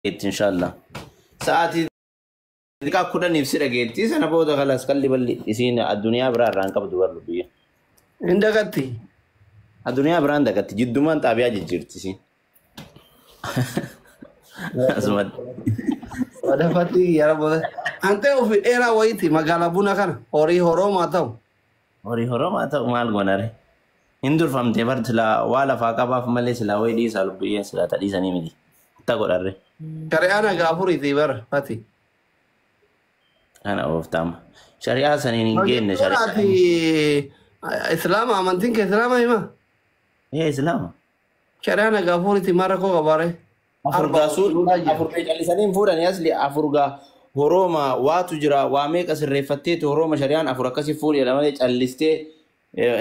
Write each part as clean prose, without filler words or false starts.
Dhageetti inshallah. Sa'aatii xiqqaa 10f si dhageetti sana booda kalas kalli balli isiin addunyaa biraa irraan qabdu bar lubbiyyee. Hin dagatti. Addunyaa biraan dagatti jiddumaan xaabiyaa jijjiirti isiin. Asumatti. Wadafatti yara booda. Antee ofii dheeraa wayiiti magaalaa buna kana horii horoomaa ta'u. Horii horoomaa ta'u maal goonare? Hin durfamtee bar silaa waa lafaa qabaaf malee silaa wayii dhiisaa lubbiyyeen silaa ta dhiisanii miti. Ta godharre. Shari'aan haga afuriiti bara fati. Kana ooftaama. Shari'aa saniin hin geenne shari'aa. Ati Islaama amantiin kee Islaama hima. Ee Islaama. Shari'aan haga afuriiti maal rakkoo qabaare? Afur gaa suun afur callisanii hin fuudhanii asli afur gaa horooma waatu jira waa meeqa sirreeffatteetu horooma shari'aan afur akkasii fuudhi jedha malee callistee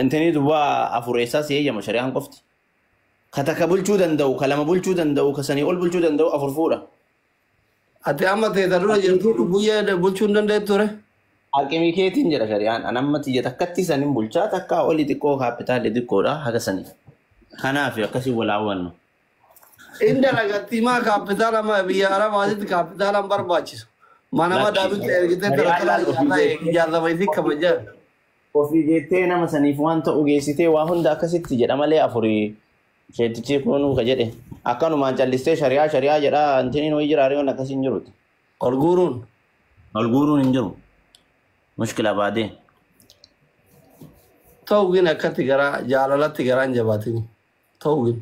intini duwwaa afur eessaa si eeyyama shari'aan qofti. Ka takka bulchuu danda'u ka lama bulchuu danda'u ka sanii ol bulchuu danda'u afur fuudha. Ati amma teessa dura jirtu guyyee bulchuu hin dandeettu ture. Aqimii keetiin jedha shari'aan an amma tiyya takkatti sanin bulchaa takkaa oli xiqqoo kaapitaalli xiqqoodha haga saniif. Kanaaf akkasii wal hawwannu. In dalagatti maa kaapitaala ma biyya arabaatitti kaapitaala hin barbaachisu. Mana madaabitti ergitee tarakala ijaarama isii kabajaa. Ofii jettee nama saniif waan ta'u geessitee waa hunda akkasitti jedha malee afurii sheetichi kunuu ka jedhe akkanumaan callistee shari'aa shari'aa jedhaa intiniin wayii jira hariyoon akkasii hin jiruti. Ol guuruun. Ol guuruun hin jiru. Mushkila baadee. Ta'u gin akkatti garaa jaalalatti garaan jabaatini. Ta'u gin.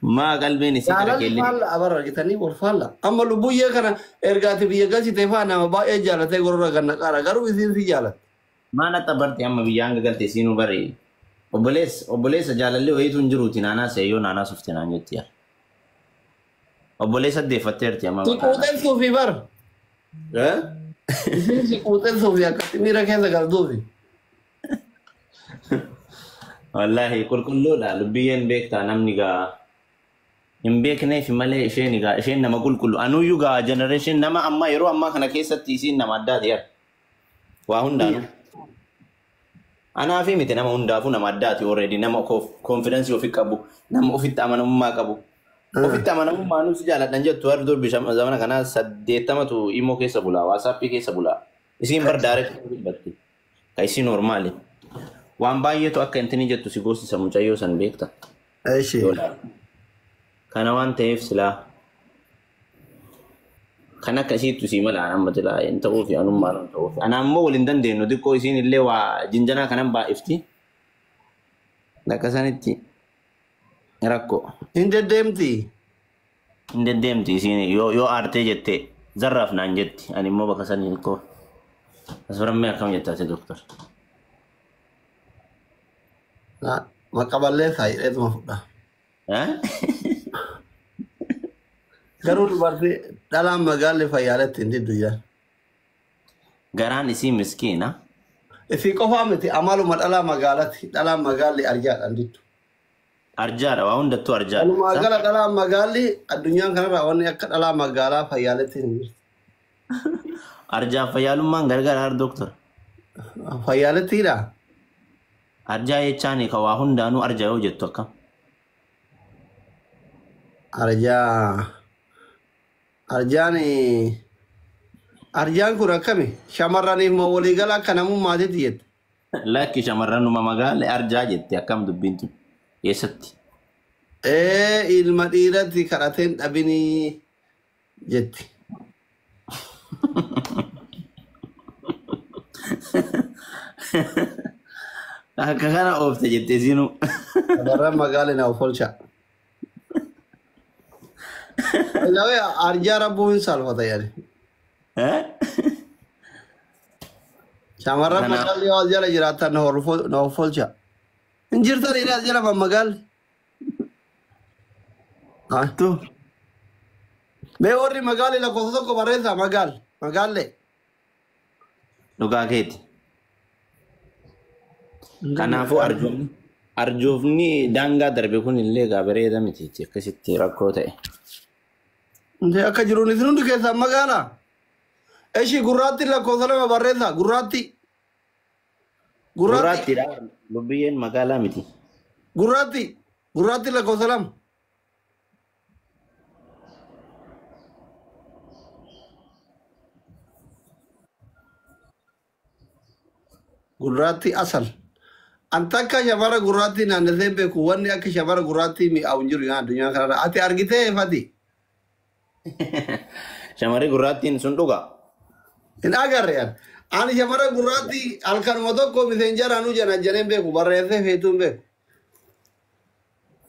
Maa qalbiin isii tara Jaalalli keelli. faalla abarra argitanii wal faalla. Amma lubbuyyee kana ergaati biyya galchitee faa nama baay'ee jaalatee gorora ganna qaara garuu isiin si jaalatte. Maa naxxa barte amma biyya hanga galte siinuu bare. Obboleessa obboleessa jaalalli wayiitu hin jiruuti naanaa seeyyoo naanaa sufte naan jetti yaa. Obboleessa deeffatteerti amma Si maqaa. quuxessuufi bar. Eh? Isiin si quuxessuufi akkatti miira keessa galtuufi. Wallaahi qulqulluudha lubbiyyeen beektaa namni gaa hin beekneef malee isheen gaa isheen nama qulqullu anuyyuu gaa generation nama amma yeroo ammaa kana keessatti isiin nama addaati yaa waa hundaanuu. Anaafi miti nama hundaafuu nama addaati already nama confidence ofi qabu nama ofitti amanamummaa qabu. Ofitti amanamummaa nuti jaaladhan jettu warri durbi zamana kanaa 80tu imoo keessa bulaa waasappii keessa bulaa. Isiin bar direct dubbatti. Ka isiin normaali. Waan baay'eetu akka intini jettu si goosisa mucayyoo san beekta. Eshi. Kana waan ta'eef silaa kan akka isiittu sii mala amma silaa hin ta'uufi anummaan hin ta'uufi. Ana ammoo wal hin dandeenyu xiqqoo isiin illee waa jinjanaa kanan baay'ifti. Bakka sanitti rakkoo. Hin deddeemti. Hin deddeemti isiin yoo aartee jette zarraaf naan jetti ani immoo bakka sanii xiqqoo. Asfarammee akkam jetta ati doktor? Maqaballee jedheetuma fudha. Eh? Garuu dubartii dhalaan magaalli fayyaaletti hin diddu jaa. Garaan isii miskiina. Isii qofaa miti amaluma dhalaa magaalatti dhalaan magaalli arjaadhaan diddu. Arjaadha waa hundattuu arjaadha. Walumaa gala dhalaan magaalli addunyaan kanarraa wanni akka dhalaa magaalaa fayyaaletti hin jirtu. Arjaaf fayyaalummaan gargar har doktor. Fayyaalettidha. Arjaa jechaan ka waa hundaanuu arjaa yoo jettu akkam. Arjaa. Arjaan arjaan kun akkami? Shamarraniif moo waliigala akka namummaatitti jette? Lakki shamarranuma magaala arjaa jette akkam dubbiin tun eessatti? Ee ilma dhiiratti kadhateen dhabinii jetti. Akka kana oofte jette isiinuu. Shamarran magaala na of oolcha. Ilawee arjaa rabbuu hin saalfata yaani. Eh? Shamarran magaalli yoo as jala jiraatan na of oolcha. Hin jirtan inni as jala magaalli. Tu. Mee warri magaalli lakkoofsa tokko barreessaa magaal magaallee. Dhugaa keeti. Kanaafuu arjoomni daangaa darbe kun illee gaa bareeda miti akkasitti rakkoo ta'e. Intee akka jiruun isin hundi keessaa magaalaa. Eshi gurraatti lakkoofsa lama barreessaa gurraatti. Gurraatti. Gurraattiidha. Lubbiyyeen magaalaa miti. Gurraatti. Gurraatti lakkoofsa lama. Gurraatti asal. An takka shamara gurraatti naannessee beeku wanni akka shamara gurraatti mi'aawu hin jiru yaa addunyaa kanarra. Ati argitee Fati? Shamarri gurraattiin sun dhuga. Hin agarre an. Ani shamara gurraatti halkanuma tokko miseenjaraanuu janajjaneen beeku barreessee feetuu hin beeku.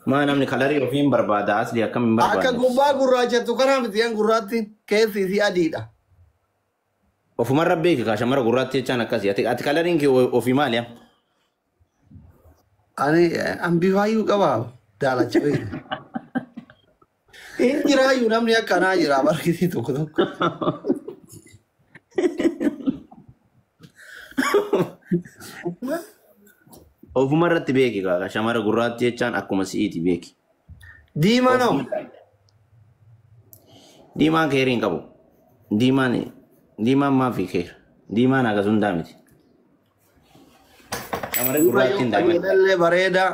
Maa namni kalarii ofii hin barbaada asli akkam hin Akka barbaadne. gubbaa gurraachattu kanaa miti yan gurraattiin keessi isii adiidha. Ofumarra beeki kaa shamara gurraatti jechaan akkasii. Ati kalariin kee ofii maali? Ani an bifaayyuu qabaa daalacha beeku. Hin jiraayyuu namni akkanaa jira barkisii tokko tokko. Ofumarratti beeki kaa shamara gurraatti jechaan akkuma si'iiti beeki. Diimaa noo. Diimaan keerii hin qabu. Diimaan maafi keera. Diimaan akkas hundaa miti. Shamarri gurraattiin daa'ima. Qajeelallee bareedaa.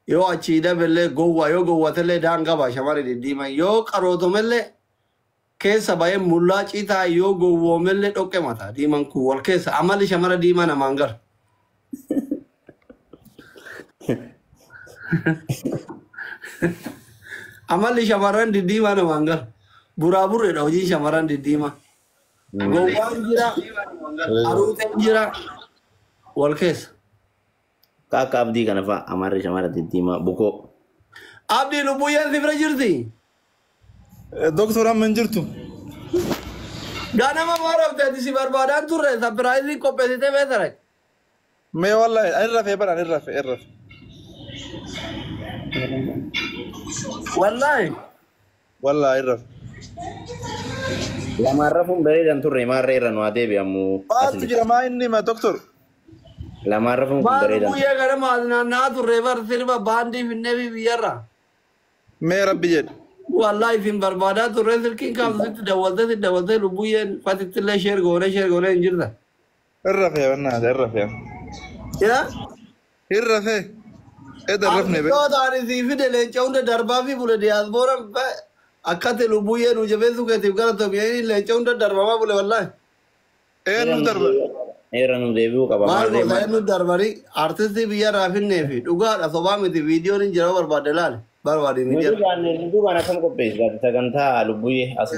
Yoo achii dabellee gowwaa yoo gowwatellee daangaba shamarri diddiiman yoo qarootomellee keessa bahee mullaa citaa yoo gowwoomellee dhoqqe mata diiman kun wal keessa amalli shamara diimaa namaan gara. Amalli shamarran diddiimaa namaan gara. Buraa burreedha hojiin shamarran diddiimaa. Gowwaan jira, aruuteen jira, wal keessa. Akka abdii kana fa'a amarri shamara diddiimaa bukoo. Abdii lubbuyyaan si bira jirti. Doktor amma hin jirtu. Ganama maarafte ati si barbaadaan turre sapiraayizii qopheessitee beekare. Mee wallahi ani rafee bara ani rafee hin rafe. Wallaahi. Wallahi hin rafe. Lamaan rafuun bareedan turre maarree irra nu haa deebi'amu. Maaltu jira maa inni hima doktor? Lamaan rafuun kun Maal bareedan. guyyaa ganama as naanna'aa turre bar sirba baandii finnee fi biyyarra. Mee rabbi jedhe. Wallaahi isin barbaadaa turre silkiin kaaftu sitti dawwaltee sitti dawwaltee lubbuyyeen fatittillee sheer goone sheer goone hin jirta. Hin rafee bannaata hin rafee. Yaa? Hin rafee. Eda hin rafne be. Artistoota ani sii fide leenca hunda darbaa fi bule diyaaspoora akkati lubbuyyee nu jabeessuu keetiif galatoom leenca hunda darbamaa bule wallaahi. Eenyu darba? Irra nu deebi'uu qaba. Maal Maarree gosa inni darbanii artistii biyya irraa finnee fi dhugaadha sobaa miti viidiyoon hin jira barbaadde laale barbaade Nu miidiyaa. duubaan akkam qopheessita sagantaa lubbuyyee asli.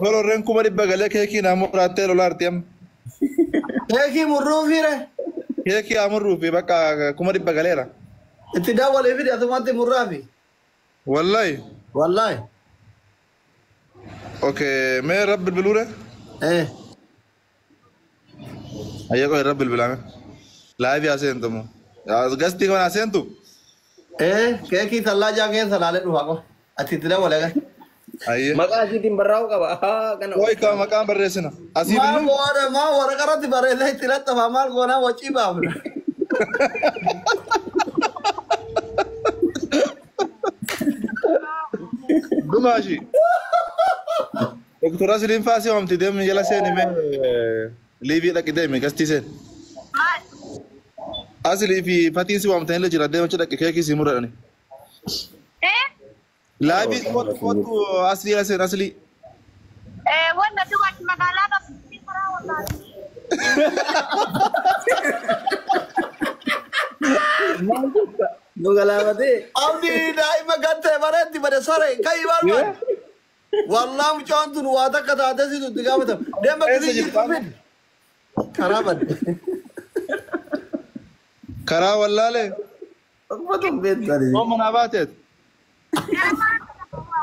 Fororreen 500 galee keekii naa muraattee lolaarti amma. Keekii murruu fiire Keekii haa murruu fi bakka 500 galeera. itti dabalee fide asumatti murraa fi Wallahi. wallaahi. Okay mee rabbi bilbiluure? Eh Ayyee qoy rabbi bilbilaame. Laayivii haa seentu moo? Gastii kana haa seentu? eh keekii tallaajaa keessa laalee dhufa qofa ati itti dabalee gaa. Ayyee. Maqaa isiitiin barraa'uu qaba. Ahaa, kana. Qoy ka maqaan barreessina. Asii Maal bilbilu? goona maal waraqaa irratti barreessee itti laxxafa maal goonaa wacii baafna. Dhumaashi. Doktor Asliin faasii waamti deemni jala seeni mee liivii dhaqi deemi gastii seeni. Aslii fi fatiin si waamtanii illee jira deema achi dhaqi keekii si muradhani. Laayivii kootu kootu aslii jala seeni aslii. Wanda dubartii magaalaa qabdi karaa wallaahi. Nu galaafatee. Abdii daa'ima gattee bareetti bade saree ka'ii barbaade. Wallaa mucaan tun waa takka taatee situ itti gaafatama. Deema Eessa gisii jirta? jirtu fidi. Karaa badde. Karaa wallaalee. Uffatu hin beektu ani. Oo manaa baateet.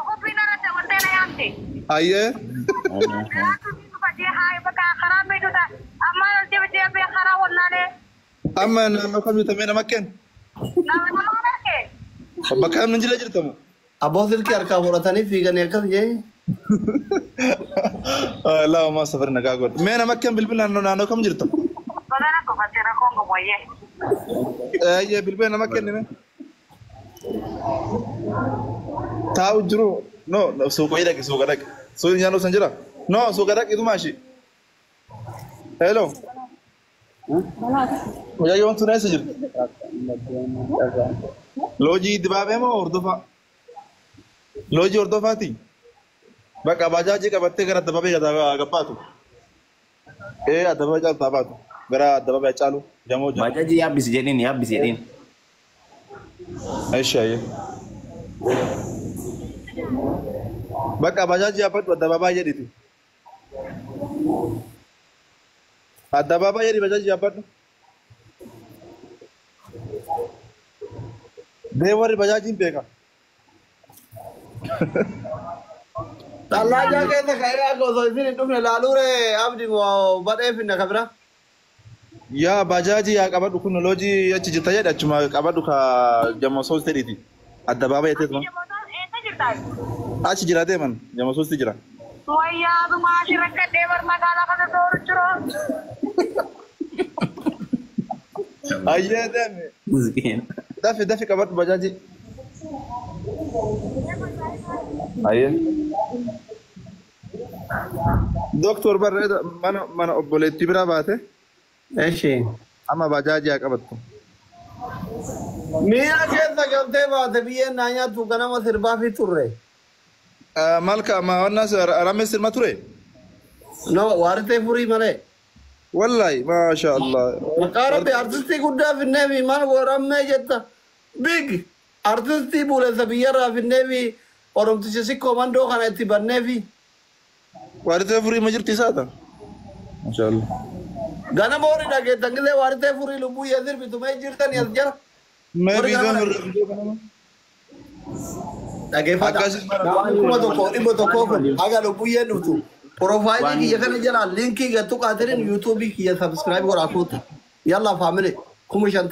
Qophiin irratti wantee na yaamte. Ayyee. Karaatu ni dhufa jee haa bakka karaa beektuta. Ammaan ol deebitee bee karaa wallaalee. Amma naannoo kam jirta mee nama kenn? Nama nama arge. Bakka namni jira jirtamu. Abboo silkii harkaa fudhatanii fiiganii akkas jee. Laa maa safari nagaa godhe. Mee nama kenn bilbila naannoo kam jirta? Badana qofattee rakkoon qabu. Ayyee bilbila nama kenni mee? Taa'u jiru. No suuqa dhaqi suuqa dhaqi. Suuqni nyaannu san jira? No suuqa dhaqi dhumaashi. Hello. Mucayyoon tun eessa jirti? Loojii dibaabee moo hordofaa? Loojii hordofaati? Bakka bajaajii qabattee gara addabaabee gabbaatu. Ee addabaabee caaltaa baatu. Gara addabaabaayii Hacaaluu jamoo jamoo. Bajaajii yaabbisi jedhiin yaabbisi jedhiin. Eshi ayyee. Bakka bajaajii yaabbadhu addabaabaayii jedhiti. Addabaabaayii jedhi bajaajii yaabbadhu. Dee warri bajaajiin beeka. Xallaajaa keessa ka'ee akka osoo isin hin dhufne laaluure abdi moo badhee finna kabira. Yaa bajaajii yaa qabadhu kun loojii achi jirta jedhi achuma qabadhu ka jamoo soos jedhiti. Addabaabaayii jetteetuma. Eessa jirtaa? Achi jira deeman jamoo soosti jira. Wayyaa dhumaa rakkadhee bar magaalaa kana dooru jiru. Ayyee deeme. Miskiina. Dafi dafi qabadhu bajaajii. Ayyee. Doktor barreeda mana mana obboleettii biraa baate Eshi. amma bajaajii haa qabattu. Miira keessa galtee baate biyyeen naa nyaattu ganama sirbaa fi turre. Malka ma wanna rames sirma ture? No, waaritee furii malee. Wallahi maasha Allah. Maqaa rabbi artistii guddaa finnee fi maal warammee jetta. Big artistii buleessa biyyarraa finnee fi oromticha sikkoo mandoo kana itti bannee fi Waaritee furii ma jirti isaata? Maasha Allah. ganama horii dhageettan gisee waaritee furii lubbuu yee sirbitu mee jirtani as jala. Mee Horii viidiyoon ganama hir'isuu kanama? Dhageeffadha. Akkasii mara Namni 1100 kun haga lubbuu yee dhuftu. Profaayilii kiyya kana jala liinkii gattu qaatiriin yuutuubii kiyya sabskiraayib godhaa kuuta. Yalla faamili 5000.